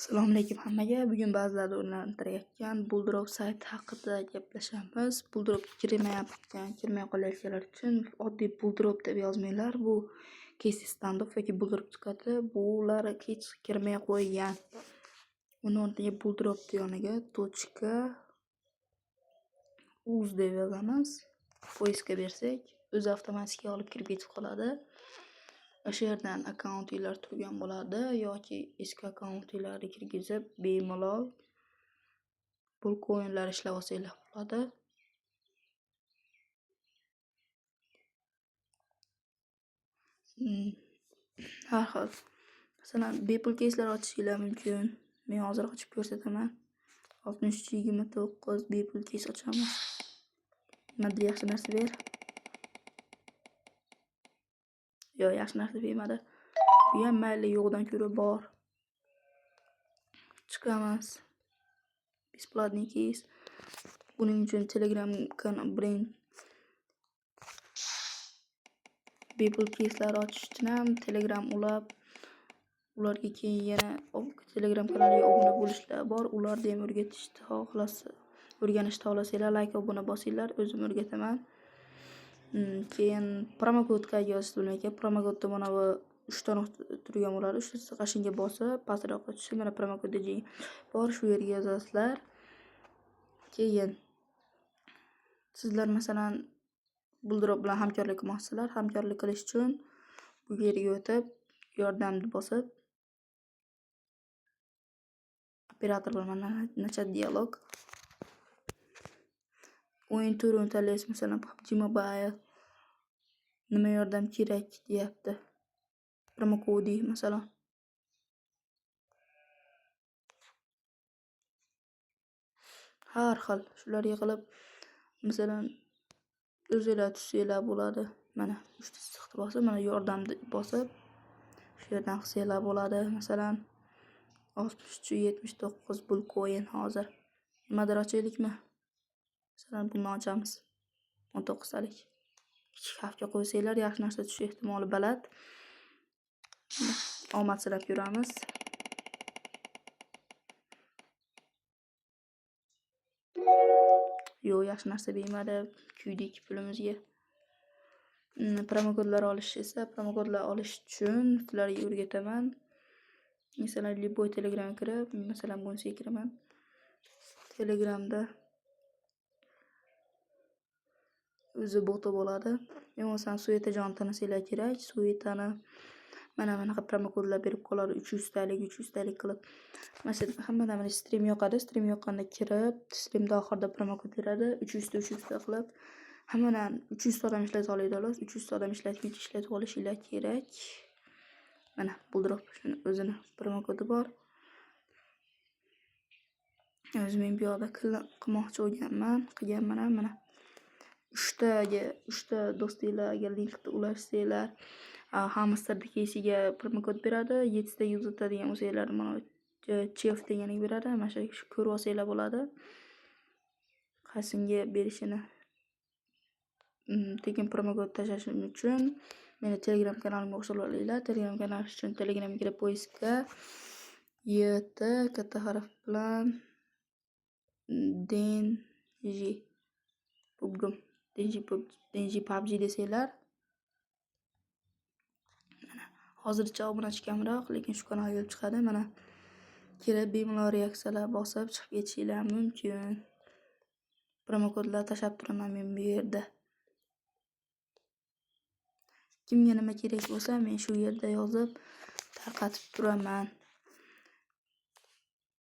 Assalomu alaykum hammaga. Bugun ba'zilarda o'rnatirayotgan Bulldrop sayti haqida gaplashamiz. Bulldropga kirmayotgan, kirmay qolayotganlar uchun oddiy Bulldrop deb yozmanglar. Bu Casey Standoff yoki Bulldrop chiqadi. Bular hech kirmay qo'ygan. Uni o'rniga Bulldrop yoniga tochka uz deb yozamiz. Поиска bersak, o'zi avtomatik olib kirib ketib qoladi. O'sha yerdan akkauntinglar turgan bo'ladi yoki eski akkauntinglarni kirgizib bemalol pul coinlar ishlab olsanglar bo'ladi. Har xil. Masalan, bepul keyslar ochishinglar mumkin. Men hozir ochib ko'rsataman. 6329 bepul keys ochamiz. Nimadir yaxshi narsa ber. Yo'q, yaxshi narsa bermadi. Bu ham mayli, yo'qdan ko'ra bor. Chiqamiz. Бесплатный кейс. Buning uchun Telegram kanal brend bepul keyslar ochish uchun ham Telegram ulab, ularga keyin yana Telegram kanaliga obuna bo'lishlar bor. Ularni ham o'rgatishni xohlasa, o'rganishni xohlasanglar, like obuna bosinglar, o'zim o'rgataman. Keyin promokod qayerga yozishni bilmay ekan. Promokodda mana bu 3 ta nuqta turgan bo'ladi. Uchta qashinga bosib, pastroqqa tushib, mana promokod degan bor, shu yerga yozasizlar. Keyin sizlar masalan Bulldrop bilan hamkorlik qilmoqchisizlar. Hamkorlik qilish uchun bu yerga o'tib, yordamni bosib, operator bilan mana начать dialog. O'yin turini tanlaysiz, masalan PUBG Mobile. Nima yordam kerak deyapti. Promokodi masalan. Har xil shular yig'ilib, masalan, o'zinglar tushsanglar bo'ladi. Mana uchta chiziqni bosib, mana yordamni bosib, shu yerdan qilsanglar bo'ladi. Masalan, 6379 pul coin hozir. Nimadir ochaylikmi? Masalan, buni ochamiz. 19 talik. Kichik xavfga qo'ysanglar, yaxshi narsa tushish ehtimoli baland. Omad tilab ko'ramiz. Yo'q, yaxshi narsa bermadi. Kuydik pulimizga. Promokodlar olish esa, promokodlar olish uchun sizlarga o'rgataman. Masalan, любой Telegramga kirib, masalan, bunisiga kiraman. Telegramda o'zi boti bo'ladi. Men bo'lsam Suetajon tanisanglar kerak. Suetani mana bunaqa promokodlar berib qoladi 300 talik, 300 talik qilib. Masalan, hammadan mana stream yoqadi. Stream yoqqanda kirib, streamda oxirida promokod beradi. 300 ta 300 ta qilib, hammadan 300 ta odam ishlata oladi xolos. 300 ta odam ishlatguncha ishlatib olishinglar kerak. Mana Bulldrop shuni o'zini promokodi bor. O'zim men bu yoqda qilmoqchi bo'lganman, qilganman ham mana. 3taga 3ta do'stinglarga linkni ulashsanglar, hamster keysiga promokod beradi. 7 ta uzatadigan bo'lsanglar, mana chef deganiga beradi. Mana shu ko'rib olsanglar bo'ladi. Qaysinga berishini. Tekin promokod tashlashim uchun meni Telegram kanalimga qo'shilib olinglar. Telegram kanal uchun Telegramga kirib поиска YT katta harf bilan Denji PUBG Denji PUBG Denji PUBG desanglar. Mana hozircha obunachi kamroq, lekin shu kanalga kelib chiqadi. Mana kirib bemalol reaksiyalar bosib chiqib ketishinglar mumkin. Promokodlar tashlab turaman men bu yerda. Kimga nima kerak bo'lsa, men shu yerda yozib tarqatib turaman.